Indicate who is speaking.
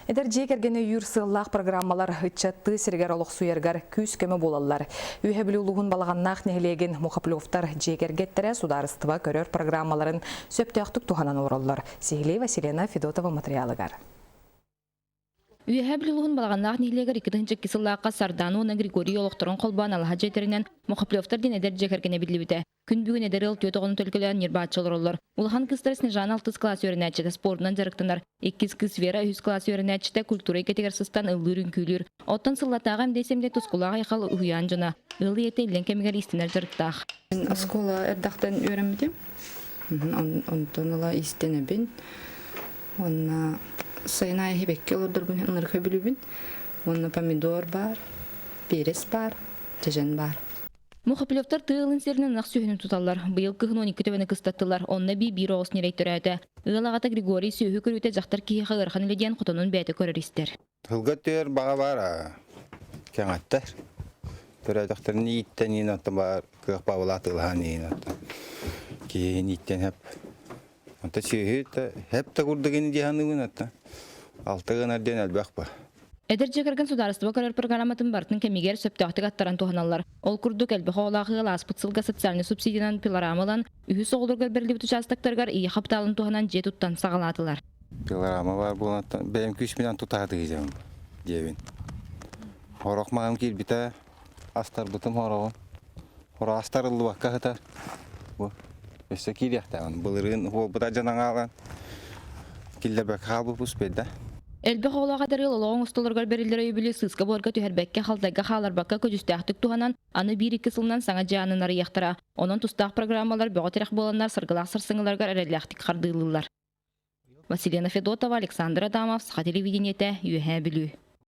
Speaker 1: Эдэр дьиэ кэргэни өйүүр сыаллаах программалар ыччат тыа сиригэр олохсуйарыгар күүс-көмө буолаллар. Үөһэ Бүлүү улууһун Балаҕаннаах нэһилиэгин Мухоплевтар дьиэ кэргэттэрэ судаарыстыба көрөр программаларын сөптөөхтүк туһанан олороллор. Сиһилии Василена Федотова матырыйаалыгар.
Speaker 2: Үөһээ Бүлүү улууһун Балаҕаннаах нэһилиэгэр 2002 сыллаахха Сардаана уонна Григорий олохторун холбоон алаһа дьиэтэринэн Мухоплевтар диэн эдэр дьиэ кэргэнэ биллибитэ. Күн бүгүн эдэр ыал түөрт оҕону төлкөлөөн ньирбааччы олороллор. Улахан кыыстара Снежана алтыс кылаас үөрэнээччитэ спордунан дьарыктанар. Иккис кыыс Вера үһүс кылаас үөрэнээччитэ культура эйгэтигэр сыстан ыллыыр-үҥкүүлүүр. Оттон сыллатааҕы эмдэй-сэмдэй тускулаах айхал уһуйаан дьоно. Ыал ийэтэ иллэҥ кэмигэр иистэнэр дьарыктаах.
Speaker 3: Мин оскуола эрдэхтэн үөрэммитим. Онтон ыла иистэнэбин. Уонна сайын аайы сибэкки олордорбун ынырык сөбүлүүбүн. Уонна помидор баар, перец баар, дьэдьэн баар.
Speaker 2: Мухоплевтар тыа ыалын сиринэн ынах сүөһүнү туталлар. Быйыл кыһын 12 төбөнү кыстаттылар, онно эбии биир оҕус ньирэй төрөөтө. Ыал аҕата Григорий сүөһү көрүүтэ дьахтар киһиэхэ ыарахан үлэ диэн хотонун бэйэтэ көрөр-истэр.
Speaker 4: Тылга түөр баҕа баар кэҥэттэр. Төрөөтөхтөрүн ииттэн иин оттон баар кыах баабылаах тылаһан иин оттон киһини ииттэн хэп. Онто сүөһү хэп да курдук ини дии саныыбын оттон. Алта гынар диэн элбэх ба.
Speaker 2: Эдэр дьиэ кэргэн судаарыстыба көрөр программатын барытын кэмигэр сөптөөхтүк аттаран туһаналлар. Ол курдук, элбэх оҕолоох ыал ааспыт сылга социальнай субсидиянан пилорама ылан, үһүс оҕолоругар бэриллибит учаастактарыгар ийэ хапытаалын туһанан дьиэ туттан саҕалаатылар.
Speaker 4: Пилорама баар буолан бэйэм күүспүнэн тутаатыгыдьам диэбин. Хорох маҕам киирбитэ, астарбытым хороҕун. Хоро астарыллыбакка сытар. Бу өссө киириэхтээҕин. Былырыын уолбута дьон аҥаалан киллэрбэккэ хаалбыппыт успейда.
Speaker 2: Элбэх оҕолоох эдэр ыал олоҕуҥ усталарыгар бэриллэр өйөбүлү сыыска-буорга түһэрбэккэ, халтайга хааларбакка көдьүүстээхтик туһанан, аны биир-икки сылынан саҥа дьиэ аанын арыйыахтара. Онон тустаах программалар бөҕө тирэх буоланнар саргылаах сарсыҥҥыларыгар эрэллээхтик хардыылыыллар. Василена Федотова, Александр Адамов, Саха телевидениетэ, Үөһээ Бүлүү.